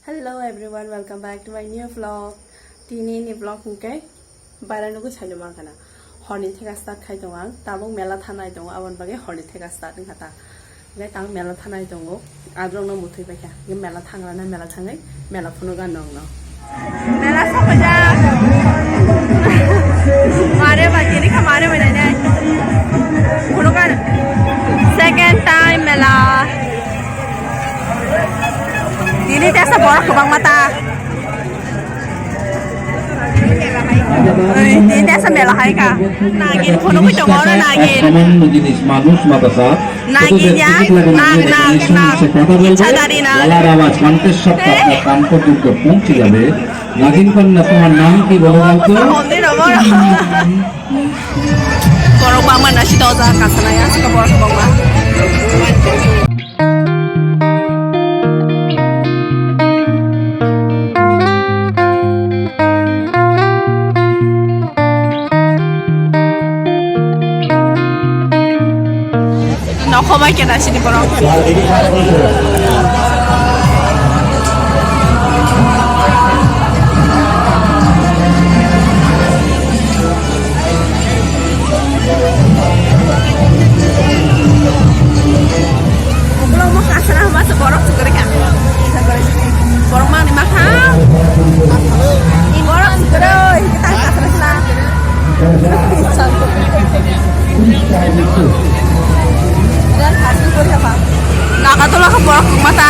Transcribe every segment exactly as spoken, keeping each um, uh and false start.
Hello everyone, welcome back to my new vlog. Tini ni vlog hwnkhe baira nugwi saino mankha na. Horni theka start khai tongo ang. Tabuk mela thanai tongo, aboni bagwi horni theka start wngkha ta. Hwnkhe tang mela thanai tongo. Adrok no muthwi paikha. Hwnkhe mela thangrana mela thangwi mela phunukha nokno. Mela sopaijak. Mare bai tini kha mare bai nai nai. Phunukha second time mela. Tini tesa borok kwbangma ta. Oi, tini tesa mela hai ka. Nagin phunukwi tongo oro nagin. সামান্য জিনিস মানুষ মাদ্রাসা Nagin ya, nag, nag, nag. Ichadari nag. গলার আওয়াজ কণ্ঠস্বর আপনার কান পর্যন্ত পৌঁছে যাবে। নাগিন কন্যা, তোমার নাম কি বলো বলতো? Honde no boro. Borok bangma nasi doja kasana ya, sika borok bangma. Nokho bai kena sini borok. Ukulok mo kasana hama se borok chukuri ka. Borok mani makha. Borok chukuri, kita kasana sila. Naga tola khe borok mata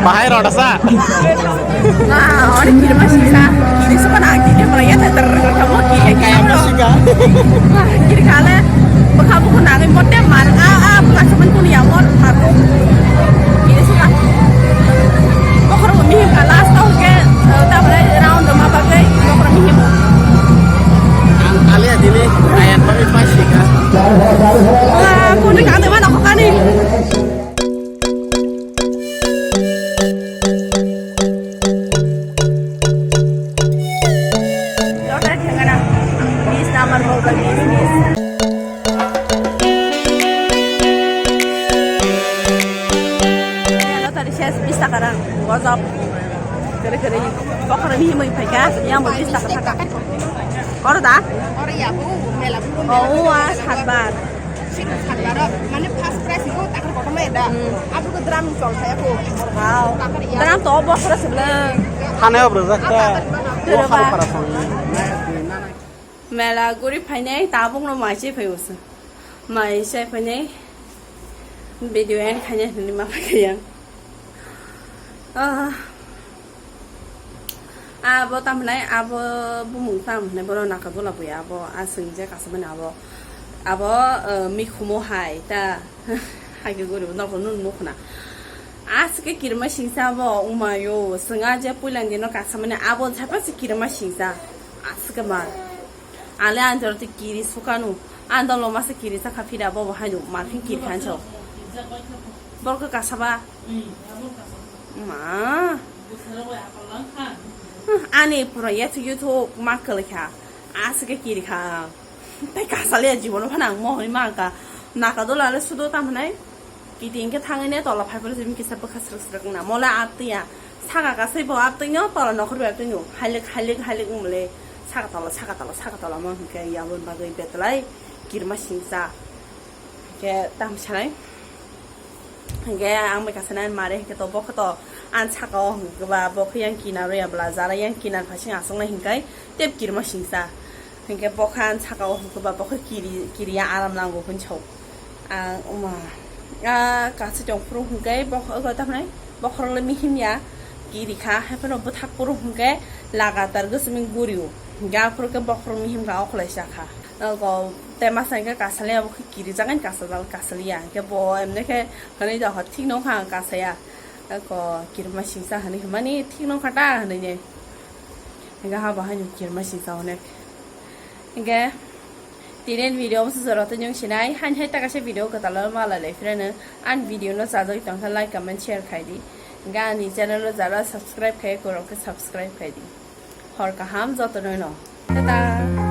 Bahai rota sa. Ah, ori kiri masih sa. Kiri suka nak kiri kalau ya tak terkena kiri kaya masih ga. Kiri kala baka buku nangai mote mar a a buka semen pun ya mor marko. Kiri suka. Bokor mihim ka last tau ke tabra round ma bagai bokor mihim. Ang kali adini kayan pami pasti ka. Wah, kuni kade mana kok kani. Dota thengana. Bis namar bolba bis bis. Dota di ses bis takarang. Gojok. Kere kere. Bokor ni himoi phaika. Yang bo bis takar thaka. Koro da? Oro ya bu mela bu. Oh, wa satbar. Sing satbar. Mane first prize ko takar kotorma eda. Abu ko drum chol saya ko. Wow. Takar ya. Drum to bokor sebla. Thane obro jakta. Terba. Mela guri phainai tabuk no mai se phai usu. Mai se phainai video end khainai hwnwi ma phai yang. Ah. Abo tamhinai abo bumung tamhinai bono nakadola buya abo aswng je kasamani abo abo mikhumo hai ta. Haikhe guribo nokho nunu nukhuna. Aswkhe kirima singsa abo umayo swng a je puilani dino kasamani abo jepase kirima singsa. Aswkhe ma. Ale anjoro te kiri sukanu. Andolo masa kiri sakha phira bobo haino marphin kiri khancho. Borok kasaba. Ma. Ani pura yet YouTube ma kwlai kha. Aswkhe kiri kha. Tai kasaliya jibono phana ang mohoni ma ka. Nakadola le sudo tamhinai. Kiti hingke thangwi ne tola phaiphuru simi kisa bwkha srwk srwk wngna. Mole abtwi ya. Saka kasai bo abtwi no, tola nokhor bai abtwi no. Hailik, hailik, hailik wng mole. Saka tola, saka tola, saka tola mo hingke yabon bagwi betlai kirma singsa. Hingke tam sanai. Hingke ang bai kasanai mare hingke to bokhe to ang saka o hingke ba bokhe yang kina roya bla jara yang kina phasing aswk nai hingkai tep kirma singsa. Hingke bokha ang saka o hingke ba bokhe kiri, kiriya aram nango hinso. Ang uma, ah, kaisa chong phuru hwnkhe bok-, ogo tamhinai bokhorok le mihim ya, kiri kha, haiphano bwthak phuru hwnkhe lagatar gosimi guriu, hwnkhe aphuru khe bokhorok mihim kha, okholai sa kha. Ogo tei masa hwnkhe kasali abo khe kiri jagani kasajak, kasali ya, hwnkhe bo emne khe hwnwi dohor thik nw kha ang kasaya. Eko kirima singsa hwnwi hwnmani thik nw kha ta hwnwi ne. Hwnkhe ha bo haino kirima singsa onek. Hwnkhe tini video bwsajora tei nwng sinai, hain hai ta kaisa video kwtal o malai lai phirano. Ani video no chajagwi tongkha like, comment, share khai di. Hwnkhe ani channel o jara subscribe khai, korok khe subscribe khai di. Hor kaham joto no no. Tata.